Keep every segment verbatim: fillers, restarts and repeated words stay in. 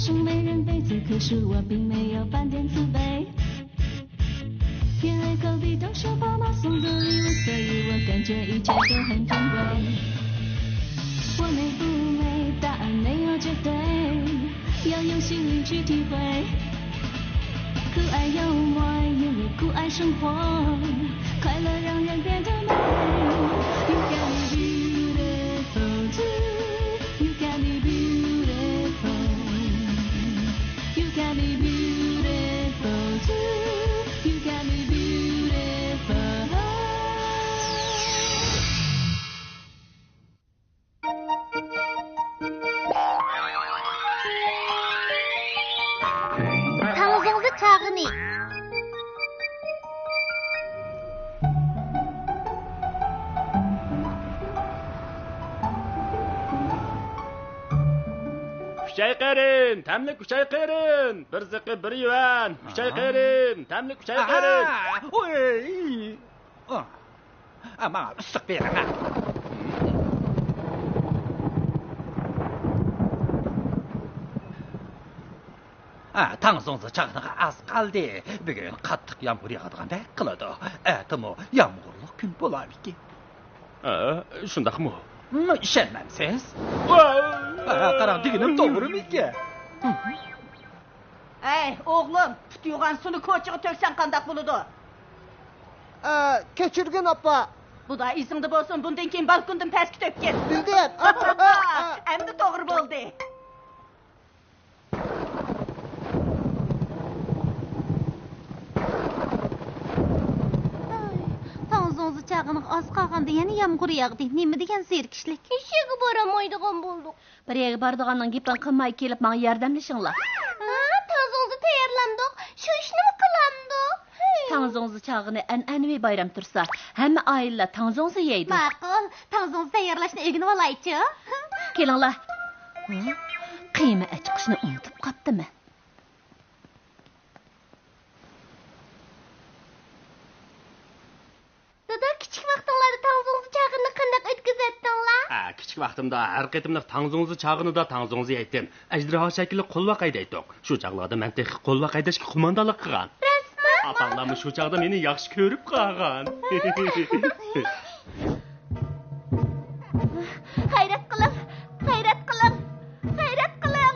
生没人背刺，可是我并没有半点自卑。天黑口地都说爸妈送的礼物，所以我感觉一切都很珍贵。我美不美，答案没有绝对，要用心灵去体会。酷爱幽默，因为酷爱生活，快乐让人变得美。You got me beautiful too. You got me beautiful. You got me beautiful too. You got me beautiful. تاڭزۇڭزى چاغىنى. ئۈچەي قېرىن، تەملىك ئۈچەي قېرىن، بىر زىقى بىر يۈەن، ئۈچەي قېرىن، تەملىك ئۈچەي قېرىن. ئاھا، ئۇي. ئا، ماڭا ئىسسىق بېرىڭ، ھە. ھە، تاڭزۇڭزى چاغىنىغا ئاز قالدى. بۈگۈن قاتتىق يامغۇر ياغىدىغاندەك قىلىدۇ. ئەتىمۇ يامغۇرلۇق كۈن بولارمىكىن؟ ھە، شۇنداقمۇ؟ ھىم، ئىشەنمەمسىز؟ ۋاي! ھە، قاراڭ، دېگىنىم توغرىمىكەن؟ ھەي، ئوغلۇم، پۇت يۇغان سۇنى كوچىغا تۆكسەڭ قانداق بولىدۇ؟ ئە، كەچۈرگىن، ئاپا. بۇدا ئېسىڭدە بولسۇن، بۇندىن كېيىن بالكوندىن پەسكە تۆككىن. بىلدىم. ئەمدى توغرا بولدى. تاڭزۇڭزى چاغىنىغا ئاز قالغاندا يەنە يامغۇر ياغدى. نېمە دېگەن زېرىكىشلىك. ھېچ يەرگە بارالمايدىغان بولدۇق. بىر يەرگە بارىدىغاننىڭ گېپىنى قىلماي كېلىپ ماڭا ياردەملىشىڭلار. ھا، تاڭزۇڭزى تەييارلامدۇق. شۇ ئىشنىمۇ قىلامدۇق. ھەي. تاڭزۇڭزى چاغىنى ئەنئەنىۋى بايرام تۇرسا، ھەممە ئائىلىلەر تاڭزۇڭزى يەيدۇ. ماقۇل. تاڭزۇڭزى تەييارلاشنى ئۆگىنىۋالايچۇ. كېلىڭلار. ھە؟ قىيما ئەچىقىشنى ئۇنتۇپ قاپتىمەن. دادا، كىچىك ۋاقتىڭلاردا تاڭزۇڭزى چاغىنىنى قانداق ئۆتكۈزەتتىڭلار؟ ئە، كىچىك ۋاقتىمدا ھەر قېتىملىق تاڭزۇڭزى چاغىنىدا تاڭزۇڭزى يەيتتىم. ئەجدىھا شەكىللىك قولۋاق ھەيدەيتتۇق. شۇ چاغلاردا مەن تېخى قولۋاق ھەيدەشكە قوماندانلىق قىلغان. راستمۇ؟ ئاپاڭلارمۇ شۇ چاغدا مېنى ياخشى كۆرۈپ قالغان. غەيرەت قىلىڭ! غەيرەت قىلىڭ! غەيرەت قىلىڭ!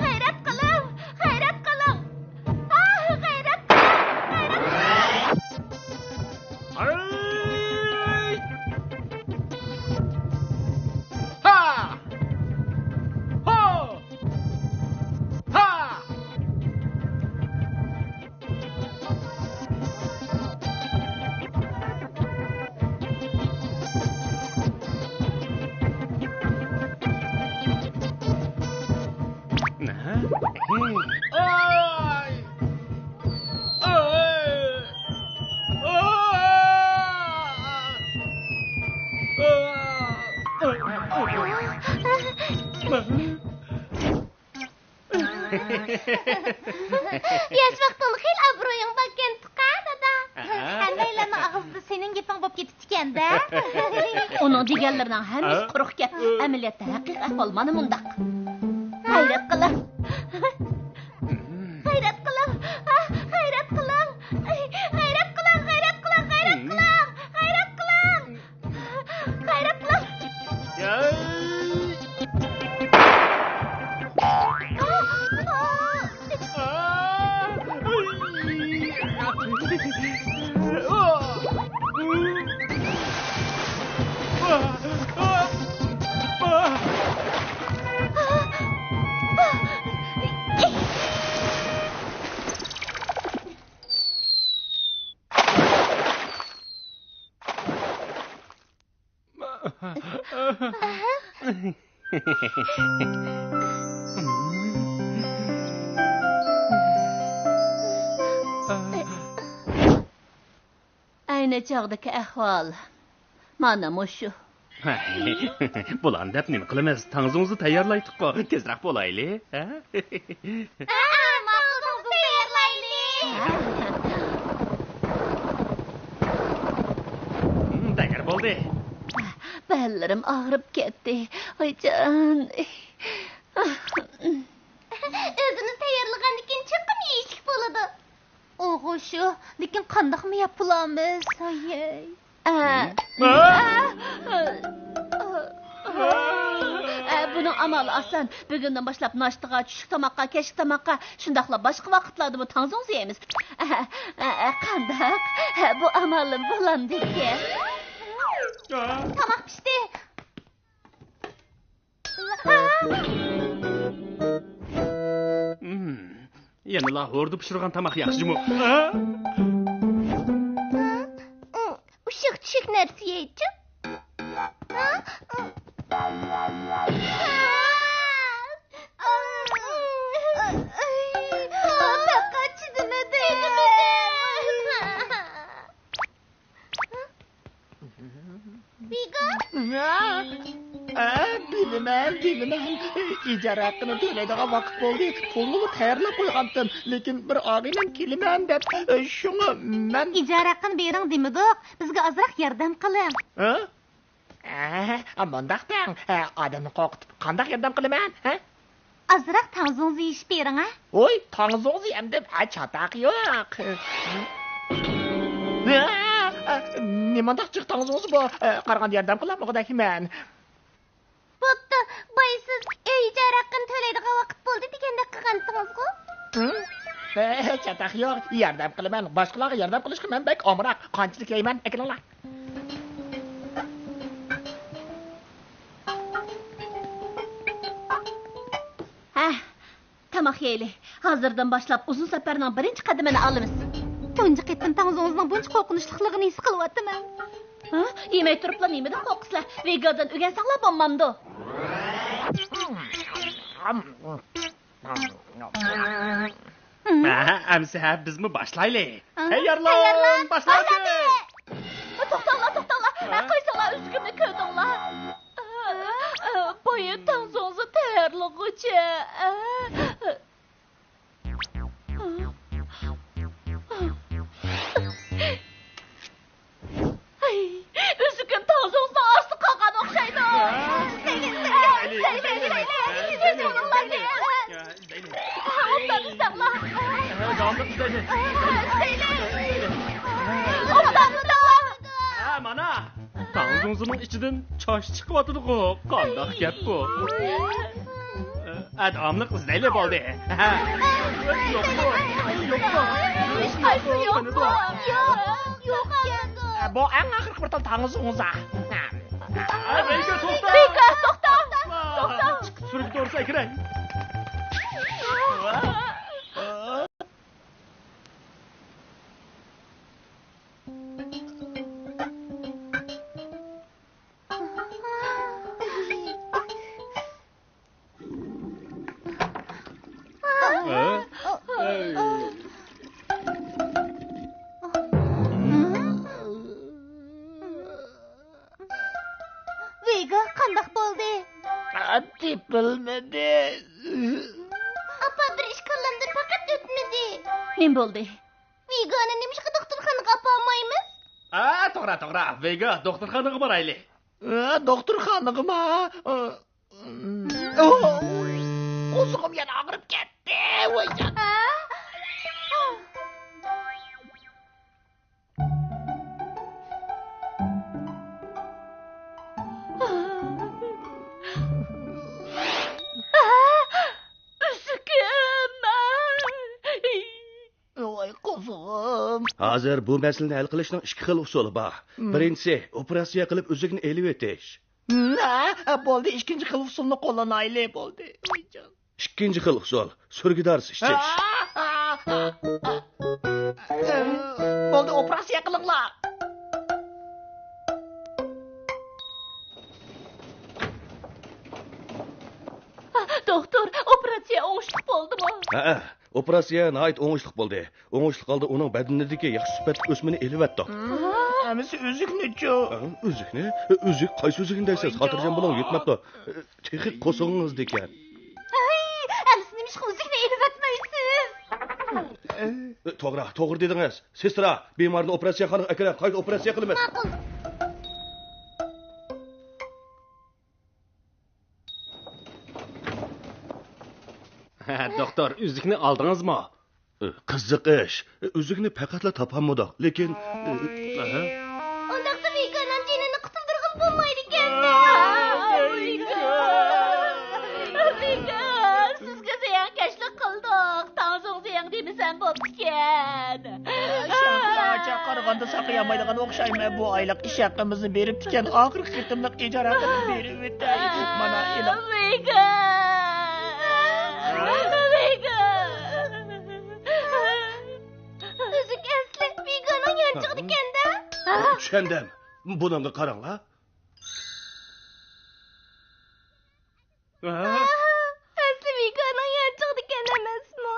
غەيرەت قىلىڭ! غەيرەت قىلىڭ! ئاھ، غەيرەت قىلىڭ! غەيرەت قىلىڭ! ھەي! ھا! ھو! ھا! ياش ۋاقتىڭدا خېلى ئابرۇيۇڭ باركەنتۇقا، دادا. ھەممەيلەننىڭ ئاغزىدا سېنىڭ گېپىڭ بولۇپ كېتىپتىكەن-دە. ئۇنىڭ دېگەنلىرىنىڭ ھەممىسى قۇرۇق گەپ. ئەمەلىيەتتە ھەقىقىي ئەھۋال مانا مۇنداق. غەيرەت قىلىڭ. غەيرەت قىلىڭ. ئاھ، غەيرەت قىلىڭ. غەيرەت قىلىڭ، غەيرەت قىلىڭ، غەيرەت قىلىڭ. غەيرەت قىلىڭ. غەيرەت قىلىڭ! ئەينى چاغدىكى ئەھۋال مانا مۇشۇ. بۇلارنى دەپ نېمە قىلىمىز؟ تاڭزۇڭزى تەييارلايتتۇققۇ. تېزرەك بولايلى، ھە؟ ھە، ماقۇل، تاڭزۇڭزى تەييارلايلى. ھىم، تەييار بولدى. بەللىرىم ئاغرىپ كەتتى. ۋايجان. قانداقمۇ يەپ بولامىز؟ ئايەي. ئە، ئە، ئە، ئە، بۇنىڭ ئامالى ئاسان. بۈگۈندىن باشلاپ ناشتىغا، چۈشلۈك تاماققا، كەچلىك تاماققا، شۇنداقلا باشقا ۋاقىتلاردىمۇ تاڭزۇڭزۇ يەيمىز. ئە، ئە، ئە، قانداق؟ ئە، بۇ ئامالىم بولامدىكەن؟ تاماق پىشتى. يەنىلا ھوردۇ پىشۇرغان تاماق ياخشىمۇ؟ ئۇششۇق چۈشۈك نەرسە يەيچۇ. پەقەت چىدىمىدىم. ۋىگا؟ ئە، بىلىمەن، بىلىمەن. ئىجارە ھەققىنى تۆلەيدىغان ۋاقىت بولدى. پۇلنىمۇ تەييارلاپ قويغانتىم. لېكىن بىر ئاغىنەم كېلىمەن دەپ، شۇڭا مەن. ئىجارە ھەققىنى بېرىڭ دېمىدۇق. بىزگە ئازراق ياردەم قىلىڭ. ھە؟ ئە، مۇنداق دەڭ. ئە، ئادەمنى قورقۇتۇپ قانداق ياردەم قىلىمەن؟ ھە؟ ئازراق تاڭزۇڭزا يېيىشىپ بېرىڭە. ۋوي، تاڭزۇڭزا يەمدىم، ئە، چاتاق يوق. نېمانداق جىق تاڭزۇڭزا بۇ؟ قارىغاندا ياردەم قىلالمىغۇدەكمەن. بوپتۇ، بايا سىز ئۆي ئىجارە ھەققىنى تۆلەيدىغان ۋاقىت بولدى دېگەندەك قىلغانتىڭىزغۇ؟ ھە؟ چاتاق يوق، ياردەم قىلىمەن. باشقىلارغا ياردەم قىلىشقا مەن بەك ئامراق. قانچىلىك يەيمەن؟ ئەكېلىڭلار. ھە، تاماق يەيلى. ھازىردىن باشلاپ ئۇزۇن سەپەرنىڭ بىرىنچى قەدىمىنى ئالىمىز. تۇنجى قېتىم تاڭزۇڭىزنىڭ بۇنچە قورقۇنچلۇقلۇقىنى ھېس قىلىۋاتىمەن. ھە؟ يېمەي تۇرۇپلا نېمىدىن قورقىسىلەر؟ ۋېگادىن ئۆگەنسەڭلار بولمامدۇ؟ ھە، ئەمسە بىزمۇ باشلايلى. ھە؟ تەييارلان، تەييارلان، باشلايلى. باشلايلى. توختاڭلار، توختاڭلار. ھە؟ قايسىڭلار ئۈزۈكۈمنى كۆردۈڭلار؟ بايا تاڭزۇڭزا تەييارلىغۇچە. ئاي، ئۈزۈكۈم تاڭزۇڭزىنىڭ ئاستى قالغان ئوخشايدۇ. ئىزدەيلى، ئىزدەيلى، ئىزدەيلى. ئوبدان ئىزدەڭلار. داۋاملىق ئىزدەيلى. ئوبدان ئىزدەڭلار. ھە، مانا. تاڭزۇڭزىنىڭ ئىچىدىن چاچ چىقىۋاتىدىغۇ. قانداق گەپ بۇ؟ ئە، داۋاملىق ئىزدەيلى بولدى. يوقمۇ؟ يوقمۇ؟ ھېچقايسى يوقمۇ؟ يوق، يوق، يوق. ئە، بۇ ئەڭ ئاخىرقى بىر تال تاڭزۇڭزا. ئە، ۋېگا، توختا! ۋېگا، توختا! توختا! چىقىپ سۈرگە توغرىسىغا كىرەي. ۋېگا، قانداق بولدى؟ تېپىلمىدى. ئاپا، بىر ئىش كاللامدىن پەقەت ئۆتمىدى. نېمە بولدى؟ ۋېگانى نېمىشقا دوختۇرخانىغا ئاپارمايمىز؟ ھە، توغرا، توغرا. ۋېگا، دوختۇرخانىغا بارايلى. ھە، دوختۇرخانىغىما؟ قورسىقىم يەنە ئاغرىپ كەتتى. ۋايجان. ئۈزۈكۈم. ۋاي قورسىقىم. ھازىر بۇ مەسىلىنى ھەل قىلىشنىڭ ئىككى خىل ئۇسۇلى بار. مم. بىرىنچىسى، ئوپېراتسىيە قىلىپ ئۆزۈكنى ئېلىۋېتىش. ھە، بولدى، ئىككىنچى خىل ئۇسۇلنى قوللىنايلى، بولدى. ۋايجان. ئىككىنچى خىل ئۇسۇل، سۈرگە دارىسى ئىچىش. بولدى، ئوپېراتسىيە قىلىڭلار. دوختۇر، ئوپېراتسىيە ئوڭۇشلۇق بولدىمۇ؟ ھەئە، ئوپېراتسىيە ناھايىتى ئوڭۇشلۇق بولدى. ئوڭۇشلۇق ھالدا ئۇنىڭ بەدىنىدىكى ياخشى سۈپەتلىك ئۆسمىنى ئېلىۋەتتۇق. ئەمىسە ئۈزۈكنىچۇ؟ ئە، ئۈزۈكنى؟ ئۈزۈك؟ قايسى ئۈزۈكنى دەيسىز؟ خاتىرجەم بولۇڭ، يىتماپتۇ. تېخى قورسىقىڭىزدا ئىكەن. ھەي، ئەمىسە نېمىشقا ئۈزۈكنى ئېلىۋەتمەيسىز؟ ئە، توغرا، توغرا دېدىڭىز. سېسترا، بىمارنى ئوپېراتسىيەخانىغا ئەكىرىڭ، قايتا ئوپېراتسىيە قىلىمىز. ماقۇل. دوختۇر، ئۈزۈكنى ئالدىڭىزمۇ؟ قىزىق ئىش، ئۈزۈكنى پەقەتلا تاپالمىدۇق، لېكىن، ئاھا. ئۇنداقتا ۋىگانىڭ جېنىنى قۇتۇلدۇرغىلى بولمايدىكەن. ۋىگا! ۋىگا! سىزگە زىيانكەشلىك قىلدۇق. تاڭزۇڭ زىياڭ دېمىسەم بوپتىكەن. شاڭخۇيغا قارىغاندا ساقىيالمايدىغان ئوخشايمەن. بۇ ئايلىق ئىش ھەققىمىزنى بېرىپتىكەن. ئاخىرقى قېتىملىق ئىجارە ھەققىنى بېرىۋېتەي. مانا، ئېلىڭ. ۋىگا! ۋىگا! ئۈزۈك ئەسلى ۋىگانىڭ يانچۇقىدىكەن-دە. چۈشەندىم. بۇنىڭغا قاراڭلار. ئەسلى ۋىگانىڭ يانچۇقىدىكەن ئەمەسمۇ؟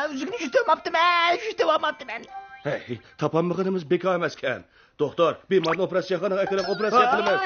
ئۈزۈكنى يۇتۇۋاپتىمەن، يۇتۇۋاپتىمەن. ھەي، تاپالمىغىنىمىز بىكار ئەمەسكەن. دوختۇر، بىمارنى ئوپېراتسىيەخانىغا ئەكىرىڭ، ئوپېراتسىيە قىلىمىز.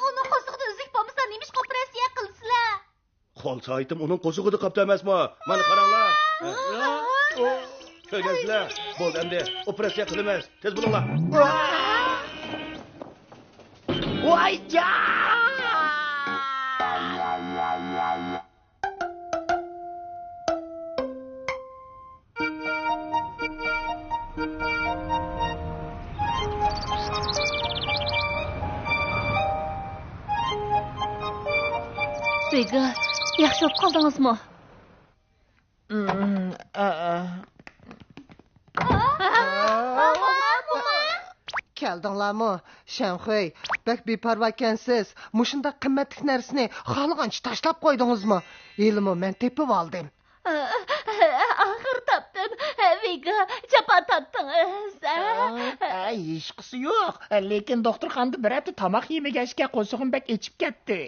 ئۇنىڭ قورسىقىدا ئۈزۈك بولمىسا، نېمىشقا ئوپېراتسىيە قىلىسىلەر؟ قول سائىتىم ئۇنىڭ قورسىقىدا قاپتۇ ئەمەسمۇ؟ مانا قاراڭلار. كۆرگەنسىلەر. بولدى ئەمدى. ئوپېراتسىيە قىلىمىز. تېز بولۇڭلار. ۋاي جان! ۋىگا، ياخشى بولۇپ قالدىڭىزمۇ؟ كەلدىڭلارمۇ؟ شەنخۇي، بەك بىپەرۋاكەنسىز. مۇشۇنداق قىممەتلىك نەرسىنى خالىغانچە تاشلاپ قويدىڭىزمۇ؟ ھېلىمۇ مەن تېپىۋالدىم. ئاخىرى تاپتىم. ۋىگا، جاپا تارتتىڭىز. ھېچقىسى يوق. لېكىن دوختۇرخانىدا بىر ھەپتە تاماق يېمىگەچكە قورسىقىم بەك ئېچىپ كەتتى.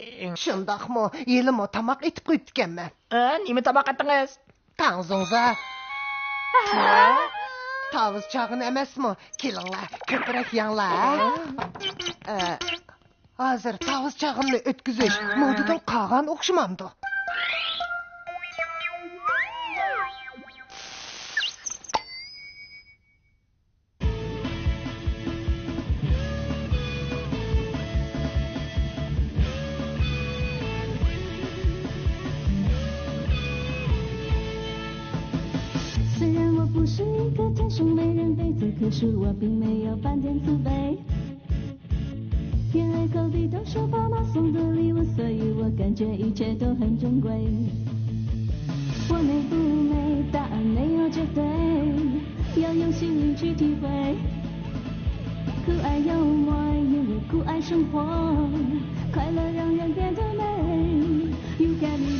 شۇنداقمۇ؟ ھېلىمۇ تاماق ئېتىپ قويۇپتىكەنمەن. نېمە تاماق ئەتتىڭىز؟ تاڭزۇڭزا. تاۋۇز چاغىنى ئەمەسمۇ؟ كېلىڭلار، كۆپرەك يەڭلار. ھازىر تاۋۇز چاغىنىنى ئۆتكۈزۈش مودىدىن قالغان ئوخشىمامدۇ؟ 虽然我不是一个天生美人杯子，可是我并没有半点自卑。 天黑口地都说爸妈送的礼物，所以我感觉一切都很珍贵。我美不美，答案没有绝对，要用心灵去体会。酷爱幽默，因为酷爱生活，快乐让人变得美。You got me